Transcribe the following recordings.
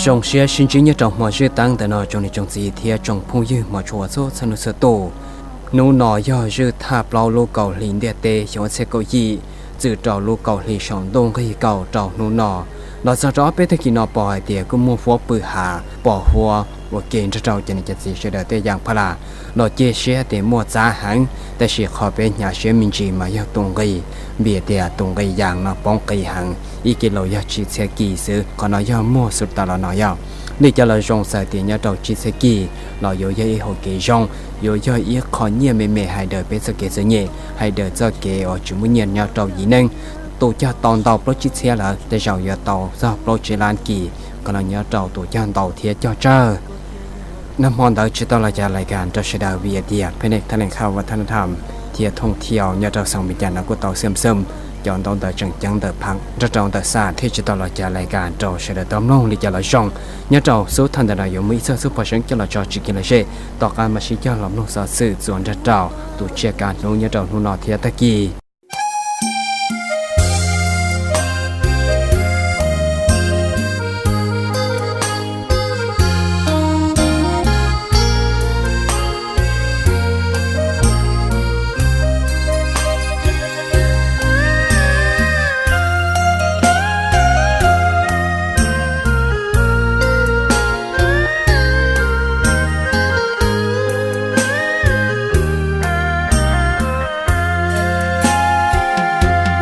Zoo siab sib ntsib nyob rau hmo zwj teeb ntawm no tsoom niam tsoom txiv thiab tsoom phooj ywg hmov tshua txhua txhua hnub txhua tus. Hnub no yog zwj thaj plaub lub kaum hli ntiaj teb xyoo ob txhiab kaum yim, txwm rau lub kaum hli saum ntuj nqig kaum rau hnub no. Los txog rau ob peb tag kis no pom hais tias kuj muaj huab pw hav pom huab ua ke nrog rau cov niam cov txiv sawv daws tej yam phaj las los cia siab tias muaj txav heev, tab sis qhov peb hnyav siab me ntsis mas yog tus nqi, vim tias tus nqi yas no poob qis heev, ib kis lus yog tsib txhiab kis xwb, qhov no yog muag xu tas los no yog li cas los zoo, txawm tias nyob rau tsib txhiab kis los yuav yog ib hauv kev zoo, yuav yog ib qho nyiaj me me hais daws peb txoj kev txom nyem, hais daws txoj kev uas tsis muaj nyiaj nyob rau yim neeg. Tus cog tau ntau plaub tsib txhiab lawm, tej zaum yuav tau txog plaub tsib lab kis, qhov no nyob rau tus cog ntau thiab cog tsawg. Nag hmo ntawd tsis tau los cav lais kas rau sawv daws vim tias pheej nej thaj leej khau va thaj na tham thiab thooj thiau nyob rau xeev Meskas no kuj tau xeem xeem cov ntaub ntawv tseem ceeb ntawm phav nrog rau ntawm xa thiaj tsis tau los cav lais kas rau sawv daws tau mloog li cas los zoo. Nyob rau xub thawj ntawm no yuav muaj ib txog xub pom seeb coj los tso tsis kis los zem, tom qab mam sib cog los mloog xov xwm txuas nrog rau tus tsiaj kav hnub nyob rau hnub no thiab tag kis.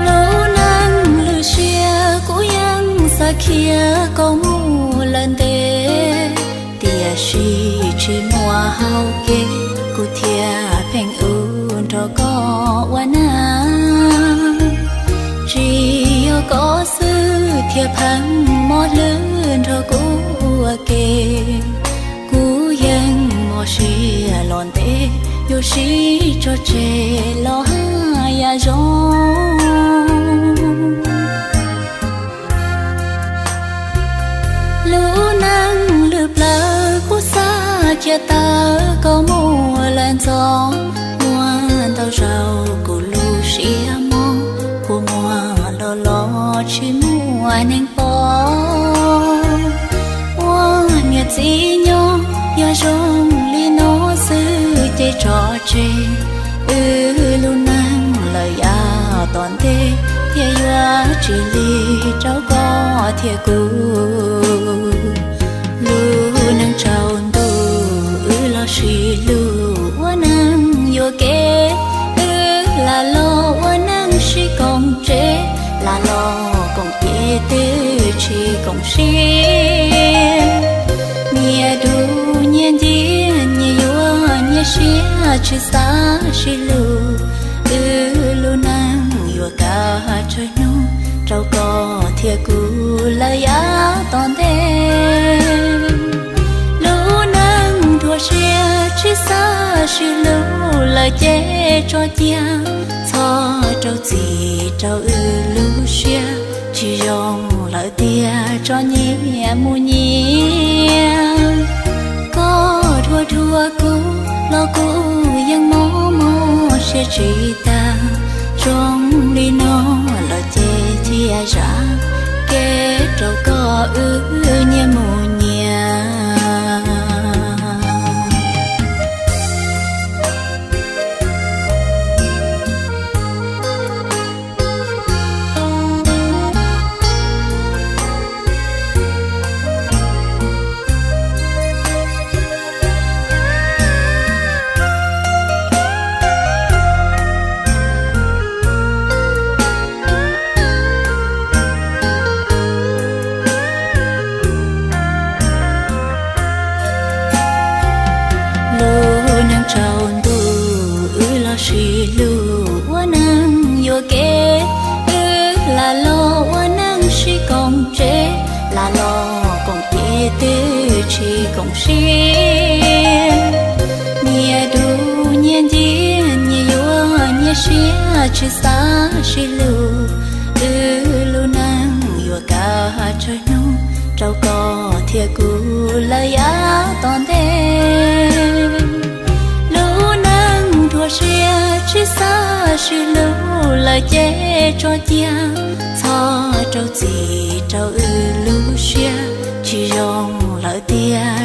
Lub neej lub siab kuv yeej xav khiav kom mus lawm ntev, tiam sis tsis muaj hau kev kuv thiaj pheej ua nrog koj ua neej. Tsis yog koj xwb thiaj pheej mob hlwb nrog kuv ua ke. Kuv yeej mob siab los ntev, yuav sib tso tseg los haj yam zoo. Lub neej lub plawv kuv xav cia tawm koj mus lawm ntxov. Muaj ntau zaus kuv lub siab mob, kua muag los los tsis muaj neeg pom. Ua niam txiv nyob yog zoo li no xwb ces tso tseg wb lub neej lawm yav tom ntej, thiaj yuav tsis lig rau koj thiab kuv. Lub neej tsaus ntuj wb los sib hlub ua neej yuam kev, wb lam los ua neej sib koom tsev, lam los koom kev twb tsis koom siab. Nyias dub nyias nciab nyias yuav nyias siab tsis xav sib hlub, wb lub neej yuav kav tsawg hnub rau koj thiab kuv lawm yav tom ntej. Lub neej dhuav siab tsis xav sib hlub lawm ces tso cia, txhob rau txim rau wb lub siab, tsis zoo lawm tiag tso nyias mus nyias. Koj dhuav dhuav kuv los kuv yeej mob mob siab tsis tag, zoo li no los ces cia zam kev rau koj wb nyias mus nyias. Lub neej tsaus ntuj wb los sib hlub ua neej yuam kev, wb lam los ua neej sib koom tsev, lam los koom kev twb tsis koom siab. Nyias dub nyias nciab nyias yuav nyias siab tsis xav sib hlub, wb lub neej yuav kav tsawg hnub rau koj thiab kuv lawm yav tom ntej. Lub neej dhuav siab tsis xav sib hlub lawm ces tso cia, txhob rau txim rau wb lub siab, tsis zoo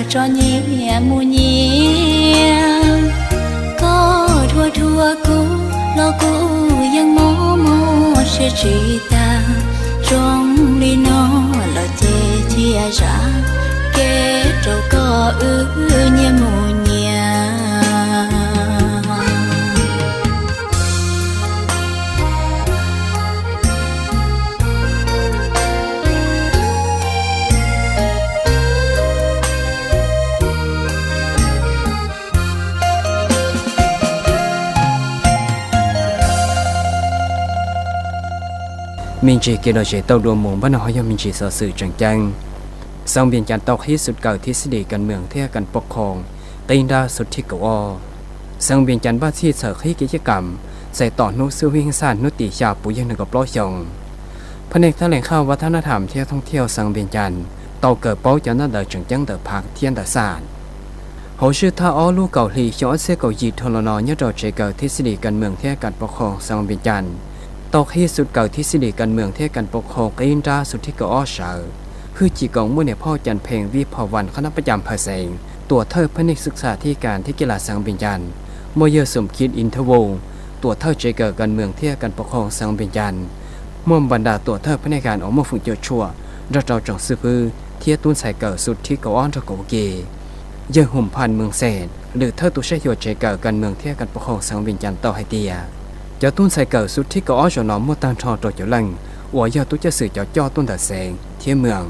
Tso nyiam mus nyiam, koj dhuav dhuav kuv los kuv yeej mob mob siab tsis tag. Zoo li no los ces cia zam kev rau koj wb nyias mus nyias. Me ntsis kev lom zem tau dua mus, npaj no ho yog me ntsis xov xwm tseem ceeb. Xeev Vias Cas tau qhib xu kawm thib xij lis kas mees thiab kas pov qhoos qib nrab xu thib kaum ob. Xeev Vias Cas npaj txhij txhawm qhib kev caj kam txais tos hnub xub hwb heej xaj hnub tim xya puv yog nees nkaum plaub xyoos. Phab neeg thab lees khaj vaj thab nab tham thiab thoob thiauj xeev Vias Cas tau kawm paub cov ntaub ntawv tseem ceeb ntawm phaj thiab ntawm xaj. Hauv zwj thaj ob lub kaum hli xyoo ob txhiab kaum yim dhau los no nyob rau tsev kawm thib xij lis kas mees thiab kas pov qhoos xeev Vias Cas tau qhib xu kawm thib xij lis kas mees thiab kas pov qhoos qib nrab xu thib kaum ob sawv. Hwj chim koom muaj niam phauj Cas Phees Vij Phom Vas qhab nab pab cas phawj xeev, tuam thawj phab neeg xwm txhaj thib kas thiab kij las xeev Vias Cas, muaj yawg Xum Khib Ib Thab Voo, tuam thawj tsev kawm kas mees thiab kas pov qhoos xeev Vias Cas, muaj npas das tuam thawj phab neeg kas uas muaj feem cam tshuam nrog rau tsoom xib fwb thiab tub ntxhais kawm xu thib kaum ob nrog koom ua ke. Yawg Hum Phas Mees Xes, lwm thawj tus saib xyuas tsev kawm kas mees thiab kas pov qhoos xeev Vias Cas tau hais tias, cov tub ntxhais kawm xu thib kaum ob zaum no muaj tag nrho rau caum leej uas yog tub coj xwm cov coj tuaj ntawm xeev thiab mees,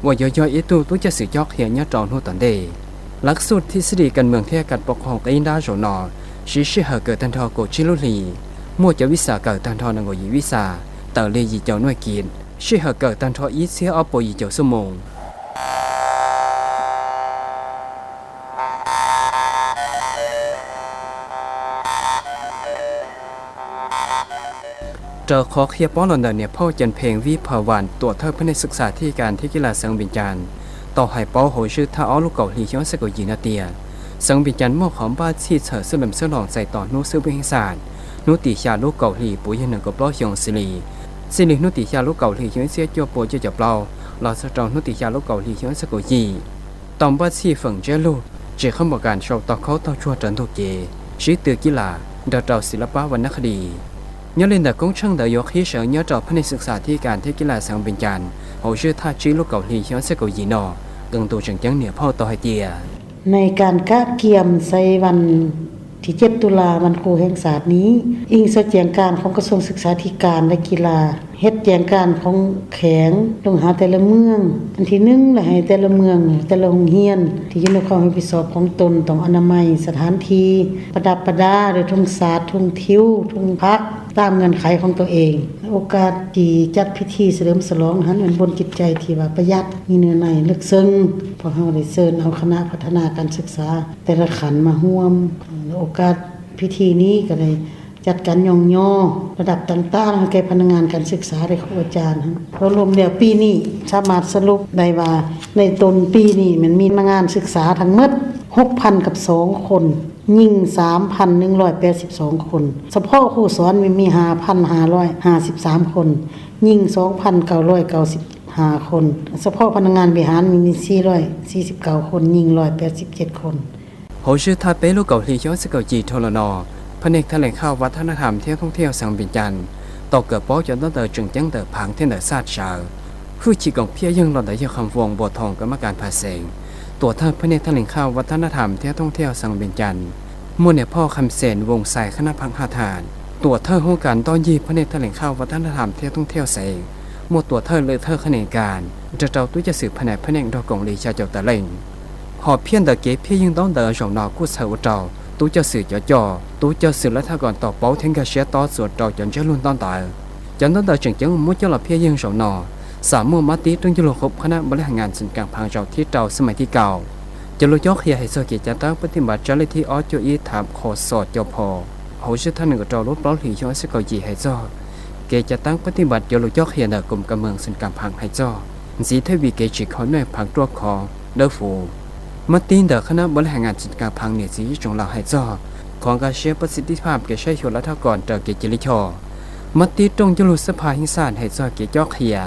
uas yuav yog ib tug tub coj xwm cob qhia nyob rau hnub tom ntej. Lawv xu thib xij lis kas mees thiab kas pov qhoos qib nrab zaum no siv sij hawm kawm tag nrho kaum tsib lub hlis, muaj cov vis xas kawm tag nrho nees nkaum yim vis xas, tawm li yim caum nuj kiv, sij hawm kawm tag nrho ib txhiab ob puas yim caum xuab moos. Raws qhov qhia paub los ntawm niam phauj Cas Phees Vij Phom Vas tuam thawj phab neeg xwm txhaj thib kas thiab kij las xeev Vias Cas tau hais paub hauv zwj thaj ob lub kaum hli xyoo ob txhiab kaum yim no tias, xeev Vias Cas muaj qhov npaj txhij txhawm xwb lees xwb los txais tos hnub xub hwb heej xaj hnub tim xya lub kaum hli puv yog nees nkaum plaub xyoos xws li, txij li hnub tim xya lub kaum hli xyoo ib txhiab cuaj puas cuaj caum plaub los txog rau hnub tim xya lub kaum hli xyoo ob txhiab kaum yim. Tau npaj txhij feem ntsiab lug, tsim qhov npam kas sau tau khaub taug tsuag raws ntug kev, sib tw kij las nrog rau xis lab pab vaj nab qha dis. Nyob li ntawm koob tsheej ntawd yuav qhib sawv nyob rau phab neeg xwm txhaj thib kas thiab kij las xeev Vias Cas hauv zwj thaj tsib lub kaum hli xyoo ob txhiab kaum yim no, qee tus tseem ceeb niam phauj tau hais tias ในการกะเกียมใส่วันที่เจ็ดตุลา วันครูแห่งชาตินี้ อิงใส่แจงการของกระทรวงศึกษาธิการและกีฬา เฮ็ดแจงการของแขวงลงหาแต่ละเมือง อันที่หนึ่ง และให้แต่ละเมือง แต่ละโรงเรียน ที่อยู่ในความรับผิดชอบของตน ต้องอนามัยสถานที่ ประดับประดาด้วยธงชาติ ธงทิว ธงพรรค ตามเงื่อนไขของตัวเอง ในโอกาสที่จัดพิธีเฉลิมฉลองหั้น เป็นบนจิตใจที่ว่าประหยัด มีเนื้อในลึกซึ้ง พวกเราได้เชิญเอาคณะพัฒนาการศึกษาแต่ละขั้นมาร่วม ในโอกาสพิธีนี้ก็ได้จัดการย่องย่อระดับต่างๆ ให้แก่พนักงานการศึกษาและครูอาจารย์ รวมแล้วปีนี้สามารถสรุปได้ว่าในต้นปีนี้มันมีพนักงานศึกษาทั้งหมดหกพันกับสองคน หญิงสามพันหนึ่งร้อยแปดสิบสองคน เฉพาะครูสอนมีห้าพันห้าร้อยห้าสิบสามคน หญิงสองพันเก้าร้อยเก้าสิบห้าคน เฉพาะพนักงานบริหารมีสี่ร้อยสี่สิบเก้าคน หญิงร้อยแปดสิบเจ็ดคน Hauv zwj thaj peb lub kaum hli xyoo ob txhiab kaum yim dhau los no, phab neeg thaj lees khaj vaj thab nab tham thiab thoob thiauj xeev Vias Cas tau kawm paub cov ntaub ntawv tseem ceeb ntawm phaj thiab ntawm xaj sawv. Hwj chim koom phiaj yeeg los ntawm yawg Kham Voos Npua Thoo Kam Mas Kas phaj xeev, tuam thawj phab neeg thaj lees khaj vaj thab nab tham thiab thoob thiauj xeev Vias Cas, muaj niam phauj Kham Xees Voos Xais qhab nab phaj haj tham, tuam thawj hoob kas ntaub ncig phab neeg thaj lees khaj vaj thab nab tham thiab thoob thiauj xeev, muaj tuam thawj lwm thawj qhab nees kas, nrog rau tub coj xwm phaj nais phab neeg nrog koom li xya caum tawm leej. Hom phiaj ntawm kev phiaj yeeg ntaub ntawv zaum no kuj txhawm ua rau tub coj xwm cov coj, tub coj xwm lawv thaj kom tau paub thiab nkag siab tob txuas rau cov ntsiab lus ntaub ntawv. Cov ntaub ntawv tseem ceeb muab coj los phiaj yeeg zaum no xam muaj mab tib rooj cuj lug qhub qhab nab npaj leb has ngas txwm kaam phav zaum thib rau xab mais thib kaum. Cov lus cob qhia hais txog kev cav tab pab tij npav tsab lej thib ob cuaj ib tham qho xom cau pho hauv zwj thaj nees nkaum rau lub plaub hlis xyoo ob txhiab kaum yim hais txog kev cav tab pab tij npav cov lus cob qhia ntawm koom kas mees txwm kaam phav hais txog ntxiv thawj vim kev tsim kho nej phav ruaj khov dawb huv. Mab tib ntawm qhab nab npaj leb has ngas txwm kaam phav niam txiv ib tsoom laus hais txog qhov nkag siab pab txi tib phaj kev saib xyuas lawv thaj kom raws kev cia li choj. Mab tib rooj cuj lug xab phaj heej xaj hais txog kev cob qhia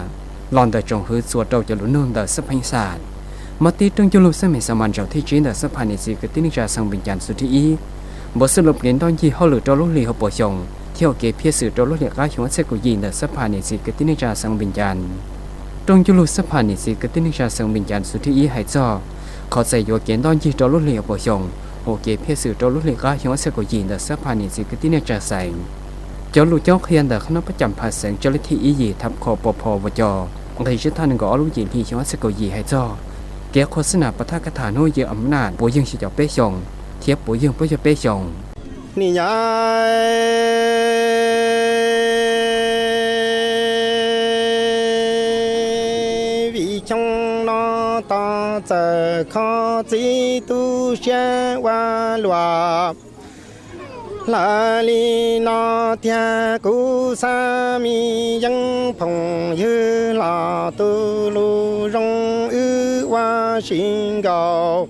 los ntawm tsoom hwv txuas rau cov lus nug ntawm xab phaj heej xaj. Mab tib rooj cuaj lug xab meem xa mas ntsaum thib tsib ntawm xab phas niam txiv kwv tij neej tsa xeev Vij Cas txum thib ib, npawb xwb lub kev ntoj ncig hauj lwm rau lub hlis hauv paus xyoo thiab ua kev phiaj xwm rau lub hlis qab xyoo ob txhiab kaum yim ntawm xab phas niam txiv kwv tij neej tsa xeev Vij Cas. Rooj cuaj lug xab phas niam txiv kwv tij neej tsa xeev Vij Cas txum thib ib hais txog qhov txais yuav kev ntoj ncig rau lub hlis hauv paus xyoo, ua kev phiaj xwm rau lub hlis qab xyoo ob txhiab kaum yim ntawm xab phas niam txiv kwv tij neej tsa xeev. Cov lus cob qhia ntawm qhab nab pab cam phas xeev tsawg lej thib ib yim thab kho pov pho ua cov nqi sib thaj nees nkaum ob lub yim hli xyoo ob txhiab kaum yim hais txog kev qhuas xib nas pov thaj kab tham hnub yawg Am Naj puv yeeg xyoo caum peb xyoos thiab puv yeeg plaub caug peb xyoos. Nim no vim xyoo no tos txawm kho txib tu siab ua luam hlawv li no tiag kuv xav me yeej phoom ywg los tu lus zoo wb ua si nkaus.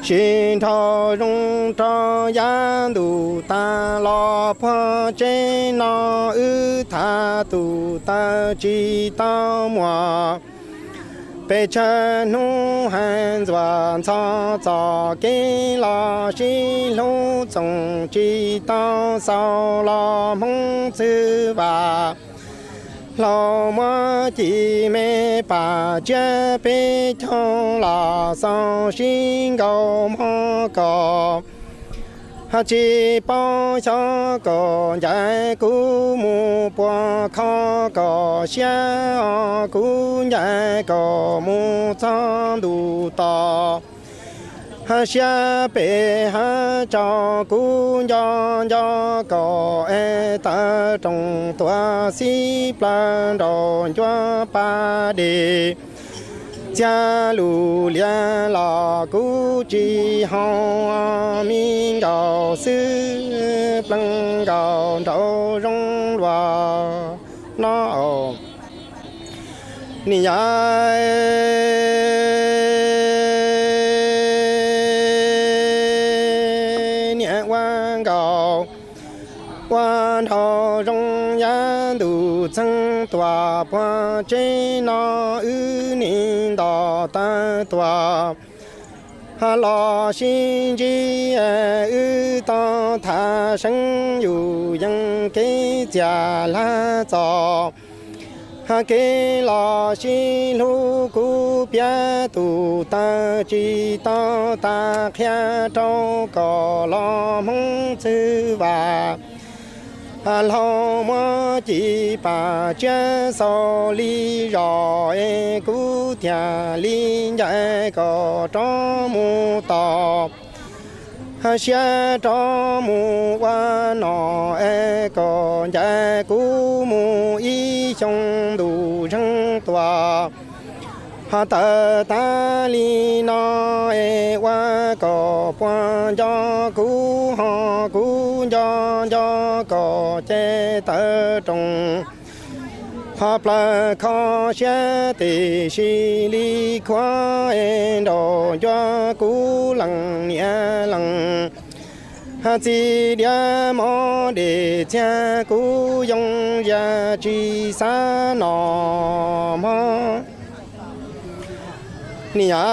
Sib nrhau zoo rau yav ntuj tas los puag tsev no wb tham tus taw tsis tau muaj. Pes tsawg hnub hais ntxuav ntxhov txoj kev los sib hlub txoos tsis tau xaus los Hmoob txwv vam. Hlau muab ci me pam tsiab peb caug los xaus sib nkaus mog kom. Hab tsis paub xyov kom ncaim kuv mus puas kho kom siab os kuv ncaim kom mus txog ntuj tos. Hab siab pem hab tsaus kuv nco nco kom es tawv roos tuav xib plawg nraum ncuab pas dej. Txia lus lias los kuv tsis haus, me nkaus xwb plees nkaus nraum zoo luag no. Nim no niam ua nkaus ua nrhau zoo yav ntuj txheej tuaj puag tsev no wb nim nto taw tuaj. Hab los sib ntsib wb tau tham seev yus yees kev txias hlab txos. Hab kev los sib hlub kuv piav tus taw tsis tau tas qhia rau kom los Hmoob txwv vam. Hlau muab ci pam tsiab xaus li zos es kuv thiaj li ncaim kom rov mus tos. Hab siab rov mus ua nom es kom ncaim kuv mus ib xyoo ntuj zeeg tuaj. Hab tawm tas li no es ua kom puas nco kuv ho kuv nco nco kom ces tawv roos. Hab plaws kho siab tes sis li khuav es nraum ncuab kuv lees niam lees. Hab txiv diav mov dej txiag kuv yoo zia tsis xav noj mog. Nim no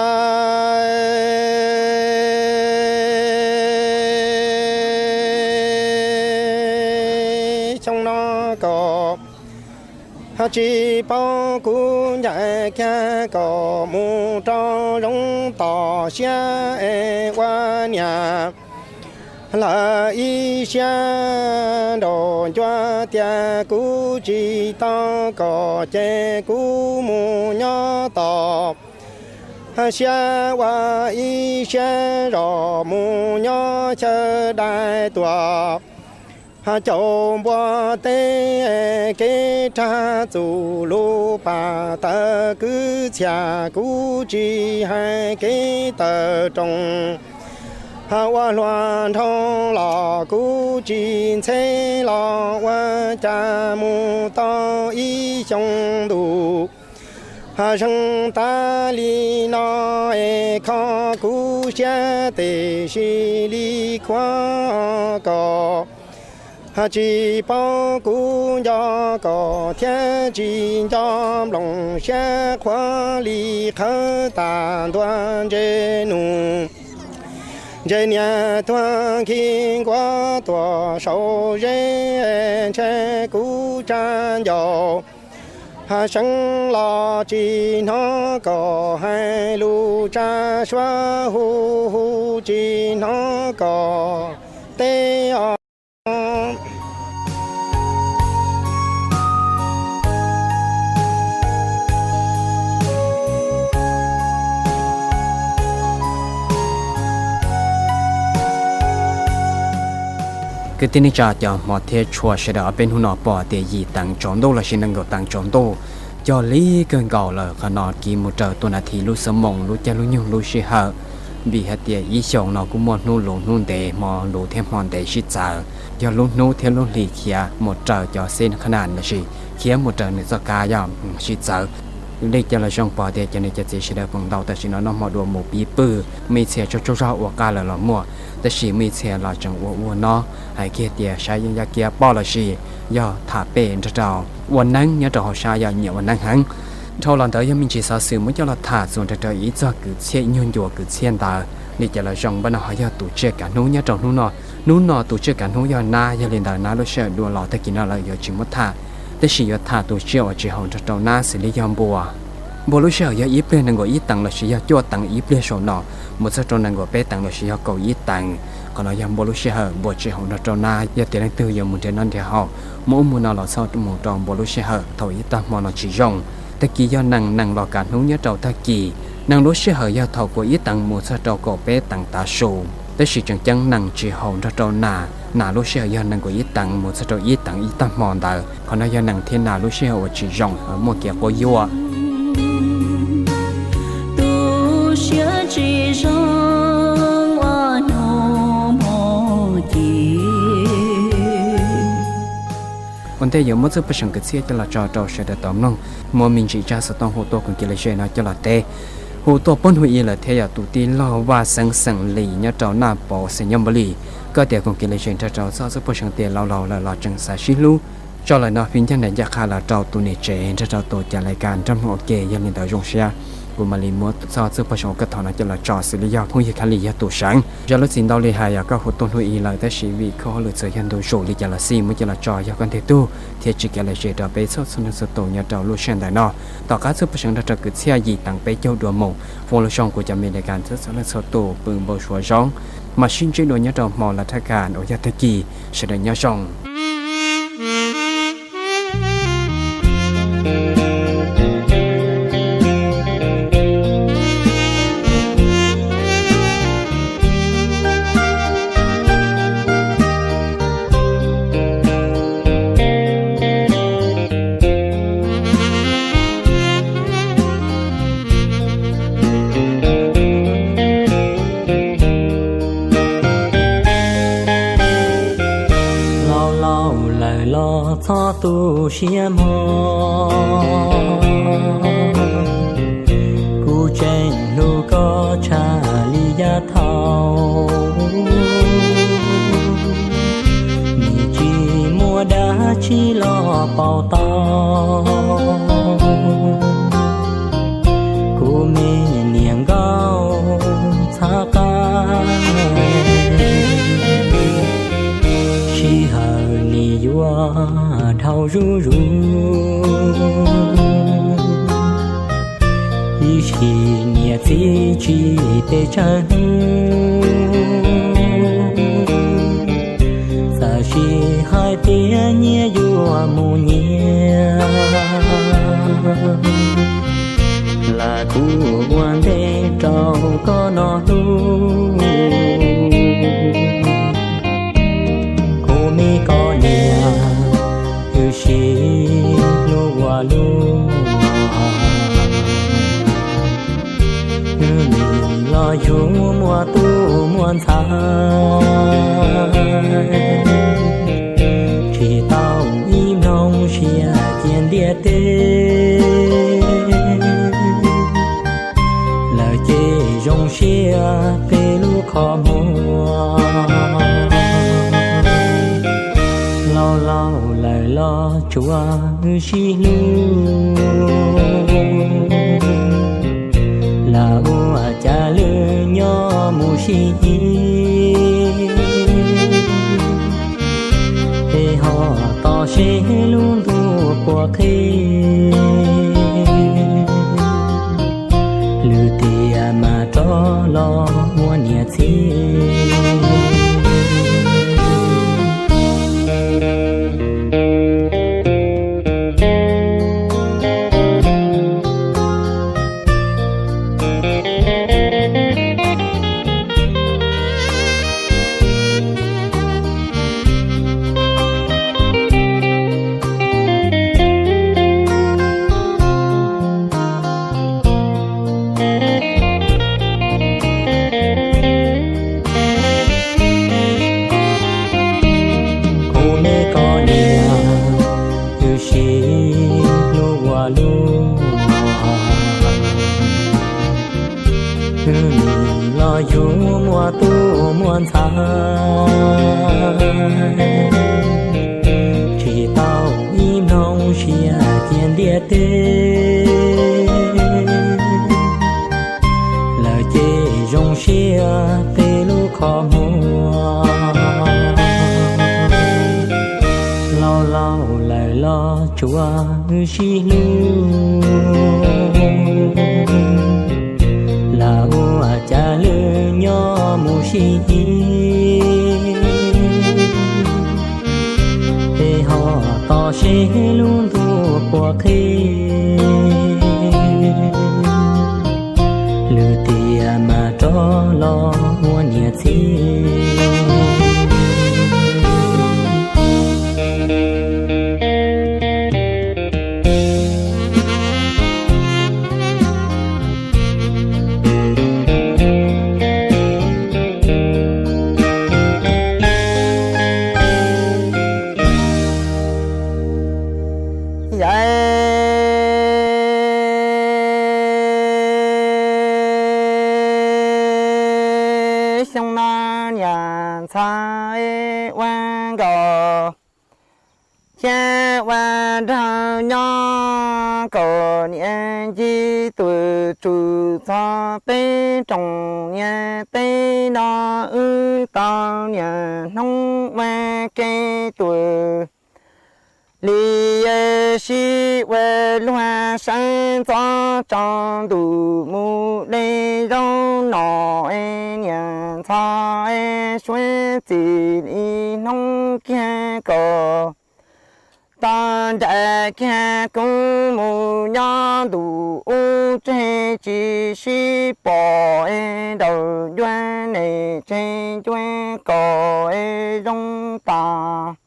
xyoo no kom hab tsis paub kuv ncaim kiag kom mus rau zoo tos siab es ua niam. Lawv ib siab nraum ncuab tias kuv tsis tau kom ces kuv mus nyob tos. Hab siab ua ib siab zos mus nyob xyaw dai tuaj. Hab caum npua teb kev rag txuj lub pas tawv kwv txhiaj kuv tsis hais kev tawv roos. Hab ua hluas nraug los kuv tsis ntxheb los ua cas mus tau ib xyoo ntuj. Hab zeeg tas li no es kho kuv siab tes sis li khuav kom Tsis paub kuv nco koj thiab tsis nco nplooj siab qhuav li qhawv tas ntua ntse nus. Ntse niam tuag khi nkuav tuaj saum zeb, ntshe kuv tsa ncaus seev los tsis hnov koj hais lus, tsa suab hu hu tsis hnov koj teb os. Kwv tij neej tsa cov hmov thiab tshua sawv daws, ob peb hnub no pom tias yim teev tsaus ntuj lossis nees nkaum teev tsaus ntuj, cog li kawg nkaus lawm. Qhov no kiv mus raws tus nas this, lub xuab moos, lub caij lub nyoog, lub sij hawm, vim hais tias ib xyoos no kuj muaj hnub luv hnub ntev, hmo luv thiab hmo ntev sib txawv. Yog lub hnub thiab lub hlis khiav mus raws cov xib qhab nas lossis khiav mus raws nws txoj kab yog sib txawv. Li cas los zoo pom tias cov niam cov txiv sawv daws pom ntau tam sim no noj hmo dua mus pib pw, muaj ib txhia tsaug tsaug zog ua qab lawm los muaj, tab sis muaj ib txhia los tseem ua ua no, hais kiag tias saib yeej yaj kiab poj lossis yog tham pem nrog rau ua neeb nyob rau hauv sab yog nyiam ua neeb heev. Dhau los ntawd yog me ntsis xov xwm muab coj los tham txuas nrog rau ib txog kwv txhiaj ib nyuag ncua kwv txhiaj ntawd. Li cas los zoo npaj no ho yog tus tsiaj kav hnub nyob rau hnub no. Hnub no tus tsiaj kav hnub yog nab, yog li ntawd nab lub sij hawm dua los tag kis no lawm yuav tsis muab tham, tab sis yuav tham tus tsiaj uas tsis haum nrog rau nab xws li yog npua. Npua lub sij hawm yog ib pliag nees nkaum ib teev lossis yog cuaj teev ib pliag saum no mus txog rau nees nkaum peb teev lossis yog kaum ib teev. Qhov no yog npua lub sij hawm, npua tsis haum nrog rau nab. Yog tias leej twg yuav mus nrhiav nab nrhiav haus, muaj ub muaj no los txhob mus rau npua lub sij hawm thaum ib tag hmo no tsis zoo. Tag kis yog nees, nees los kav hnub nyob rau tag kis. Nees lub sij hawm yog thaum kaum ib teev mus txog rau kaum peb teev tav su, tab sis tseem ceeb nees tsis haum nrog rau nas. Nas lub sij hawm yog nees nkaum ib teev mus txog rau ib teev ib tag hmo ntawd. Qhov no yog nees thiab nas lub sij hawm uas tsis zoo, muaj kev quab yuam. Tu siab tsis zoo ua hnub mus ci. Ua ntej yuav muab txoj paj seev kwv txhiaj coj los tso rau sawv daws tau mloog, muab me ntsis tsab xov tooj hu tuaj koom kev lom zem no coj los teb. Hu tuaj pab hnub ib lawm thiab yog tus tij laug Vaj Xeeb xeem Lis nyob rau Naj Pov xeem Nyab Npab Lis. Koj tias koom kev lom zem nrog rau txoj txoj paj seev tias laus laus lawm los tseem xav sib hlub. Tso lawm no fij ncaj nraim ncaj qha los rau tus niam tsev nrog rau tus cav lais kas nrog mloog ua ke, yog li ntawd zoo siab kuv mam li muab txoj txoj paj seev uas koj thov no coj los tso xws li yog phooj ywg Khab Lis yog tus seev. Zaj lub txim ntau li hais yog koj hu tuaj hnub ib lawm tab sis vim koj hauj lwm txawv yog ntu zus li cas los xij muab coj los tso yog koj ntiag tug thiab tsis kav lom zem rau peb txhua txhua leej txhua tus nyob rau lub sij hawm ntawm no. Tom qab txoj paj seev nrog rau kwv txhiaj yim teev peb caug dua mus, foom lus zoo kuv cov me lais kas txhua txhua leej txhua tus pw npau suav zoo, mam sib ntsib dua nyob rau hmo lawm thaj kas uas yog tag kis, sawv daws nyob zoo. Laus laus lawm los txhob tu siab mog, kuv tseem hlub koj tshaj li yav thaum, nim tsis muaj dab tsi los pauv tau kuv me niam nkauj txhab qab. Sij hawm nim yuav dhau zuj zus, ib sim niam txiv tsis pes tsawg hnub, txawm sim hais tias nyias yuav mus nyias, lam kuv ua ntej rau koj no hlub. Kuv me koj niam, wb sib hlub ua luaj, wb nim los yug muaj tub muaj ntxhais, tsis tau ib nplooj siab cia ntiaj teb, lawm ces zoo siab peb lub qhov muag. Laus lawm los tsuav wb sib hlub, lam ua cas lwj nyob mus sib ib, es ho tos seb lub ntuj puas qhib, lwm tiam mas rov los ua niam txiv. Kuv me koj niam, wb sib hlub ua luaj, wb nim los yug muaj tub muaj ntxhais, tsis tau ib nplooj siab cia ntiaj teb, lawm ces zoo siab tej lub qhov muag. Laus laus lawm los tsuav wb sib hlub, lam ua cas lwj nyob mus sib ib, es ho tos seb lub ntuj puas qhib, lwm tiam mas rov los ua niam txiv. Yawm xyoo no niam ntxhais ua nkaus, xyab ua nraug nyob kaum niam ncig tuaj, tsuas txog peb rooj niam teb no wb tau niaj hnub ua ke tuaj. Li sib ua luag sawv ntxov rau ntuj mus deb zaub no, niam ntxhais suav txij li hnub kiag kaum tau ncaim kiag kuv mus nyob ntuj ub tseg tsis sib pom, nraum ncuab neeg tseg ncuab kaum zoo tas.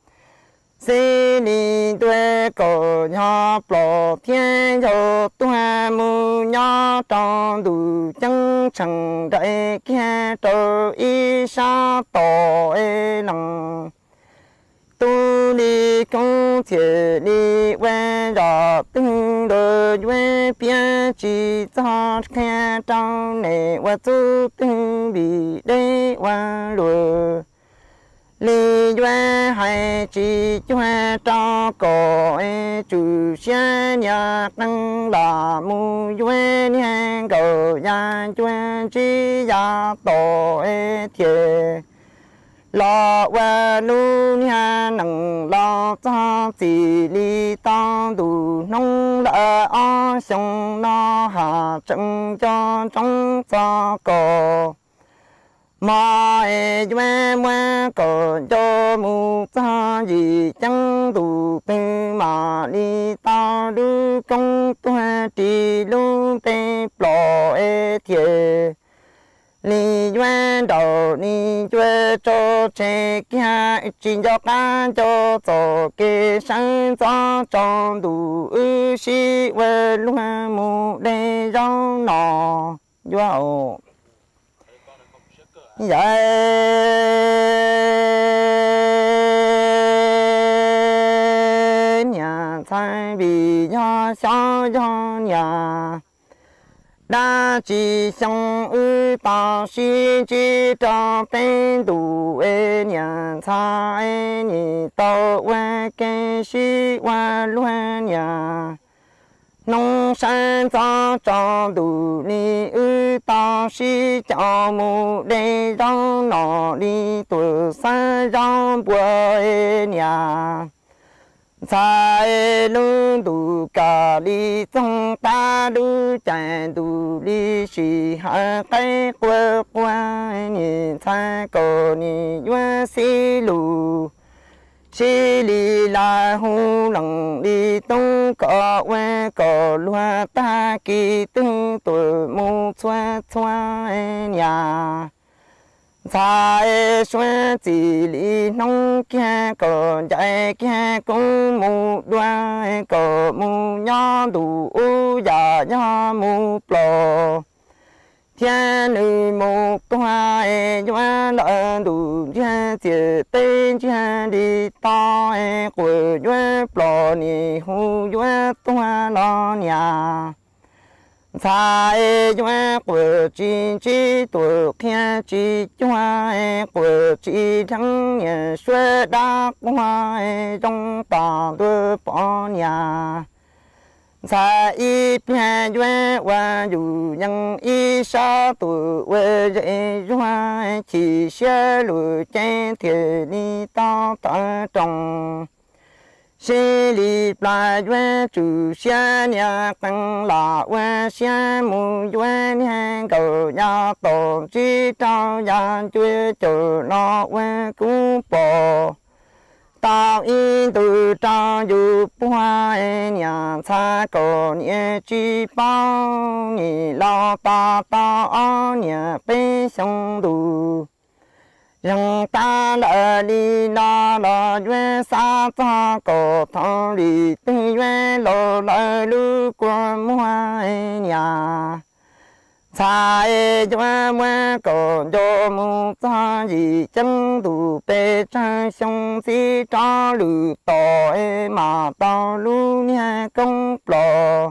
Xws li ntuj kaum nyob plos thiab yog tuag mus nyob rau ntuj ceeb tsheej nraim kiag rau ib sab tom lees. Tu li koob txhiaj li ua zoj twg ntuj yuav piav tsis txog qhia rau nej ua txuj twg vim deb ua luaj. Li yuav hais tsis cuag rau kom tsum siab niag qee lam mus yuav niag nkaum ya ncuab ntsib ya tom thiaj los ua lub niag neej los txog txij li tau ntu hnub lawm ob xyoo no, haj tseem nco ntsoov txog kom mog es yuav muab kom nco mus txog yim ceeb ntuj twg mam li tau lub koob tuag ris lub npe plos es thiaj li yuav nraum li yuav tso tseg kiag tsis nco qab nco txoj kev sawv ntxov rau ntuj wb sib ua luag mus deb zaub no. Yuav yawm niam ntxhais vim yog xyov yog niam Dab tsi xyoo wb tau sib ntsib rau peb ntus es niam ntxhais, nim tau ua ke sib ua luag niam. Hnub sawv ntxov tsaus ntuj li wb tau sib caum mus de zaub nom li tuam xawb zaub npua niam. Ntxhais, lub ntuj kam li txoog qab, lub caij ntuj li sim hawv qaib quaj quaj, niam ntxhais kom nim yuav xib lus. Sib li lawv hu lees li tub kom ua kom luag tag kis twg tuam mus txhua txhua niam. Ntxhais, suav txim li hnub kiag kom ncaim kiag kuv mus dua, kom mus nyob ntu ub yam yog mus plos. Thiab nws mus tuag yuav lawm ntu ntsiag txias teb ntsiag li to, quas yuav plos nim hu yuav tuag los niam. Ntxhais, yuav quas tsis ntsib tuam qhia tsis cuag, quas tsis dheev niam suav dab quag, zoo tas ntua pov niam. Ntxhais, ib pliag yuav ua yus yees ib sab tuam ua zes zuag, chim siab luag cev thiaj li tau tawv roos. Sib li plas yuav tsum siab niag qee lam ua siab mus yuav niag nkaum yam tom ntsib rau yam ncua caum los ua kuv pom. Tau ib ntus rau yus puag niam ntxhais kom niam tsis paub, nim laus tas tau ob niam peb xyoo ntus. Zeeg tab lawm li no los yuav xav txog kom thaum li twg yuav laus lawm lub kua muag niam. Ntxhais, yuav muab kom nco mus txog yim ceeb ntus pes tsawg xyoo ntxiv rov lwm tom, mam tau lub niag koob plos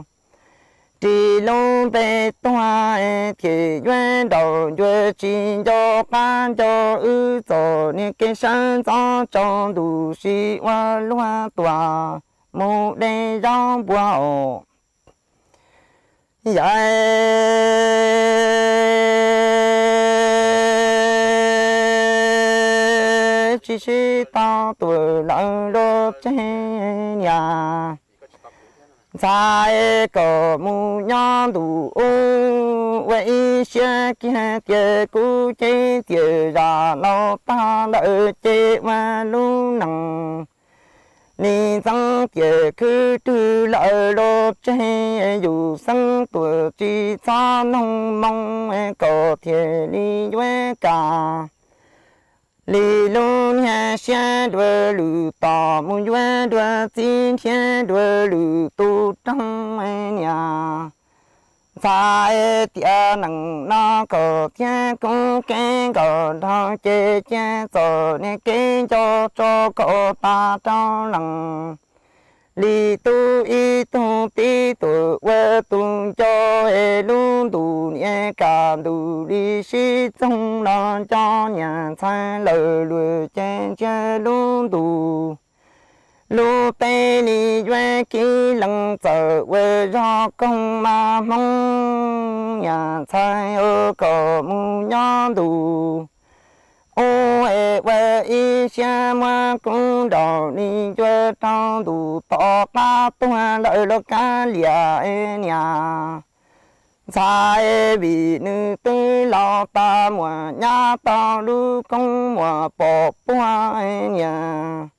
ris lub npe tuag, thiaj yuav nraum ncua tsis nco qab nco wb txom niag kev sawv ntxov tsaus ntuj sib ua luag tuam mus de zaub npua os. Yawm tsis sib tau tuam lawv luag tseg niam. Ntxhais, kom mus nyob ntu ub ua ib siab kiag tias kuv cev tias zam laus tag lawm ces ua lub neej li ntxeev tias khwb rwg lawm luag tseg, yus xeeb tuam tsis txhob noog moo kom thiaj li yuav kam li lub niag siab dua lwm tom mus yuav dua txiv nrhiav dua lwm tus roog niam. Ntxhais, tiam neej no kom thiab kuv kev nkaus nrog ces cia txom niag kev nco tso kom tas rau leej. Li tub ib tug tib tuam ua tus nco, es lub ntuj niam kam ntuj li sib txoog los nco niam ntxhais lawm luag ces ntsia lub ntuj. Lub teb li yuav kib lees txawm ua zog koog mas hmoob niam ntxhais ua kom mus nyob ntu ub es ua ib siab muab kuv nraum li ncua rau ntu tom qab tuag lawm los kav liam niam. Ntxhais, vim nws twb laus tas muaj nyab tau lub koob muaj pom puag niam.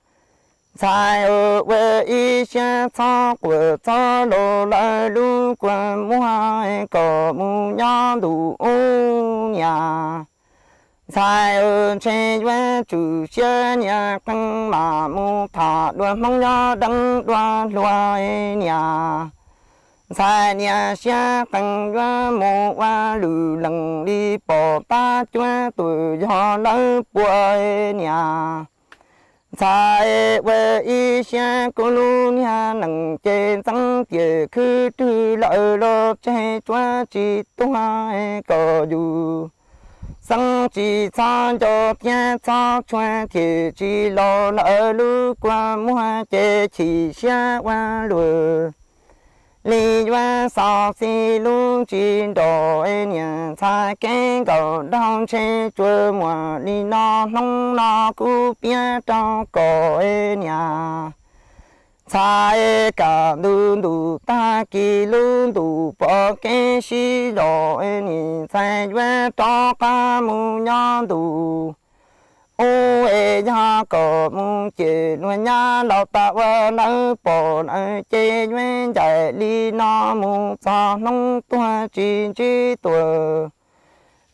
Ntxhais ua ib siab txhob quaj txhob laus lawm lub kua muag kom mus nyob ntu ub niam. Ntxhais ntshe yuav tsum siab niag qee mam mus tham dua hmoob nyob deeb dua hluas niam. Ntxhais niag siab qee yuav mus ua lwm leej li pom tab cuab tus yog lawv pua niam. Thaum ua ib siab kuv lub niag nees ces ntxeev tias khwb rwg lawm los tseg tsuav tsis tuag kom yus xeeb tsis txhob nco thiab txhob tshua thiaj tsis los lawm lub kua muag ces chim siab ua luaj. Li yuav xov xij lub tsis nrog niam ntxhais kev nkaum nraug ntshe tsuas muaj li no hnub no kuv piav rau kom niam ntxhais kam ntu ntus tag kis lub ntus pom kev sib zog niam ntxhais yuav rov qab mus nyob ntu ub es yog kom mus ces luag nyab los tas ua lawv pom lawv ces yuav ncaim li no mus txog hnub tuag tsis ntsib tuag.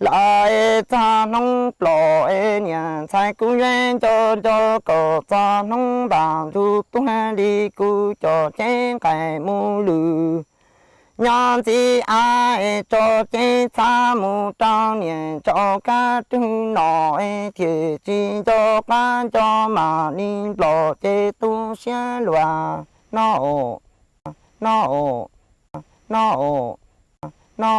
Lawv txog hnub plom niam ntxhais kuv yuav nco nco kom txog hnub npam ntuj tuag li kuv cov cev nqaim mus lwm. Nyob ntxiv av es tso cev txhab mus rau niam ntsaum kab rwg no es thiaj tsis nco qab nco mam li nplom ces tu siab luag no, no, no, no.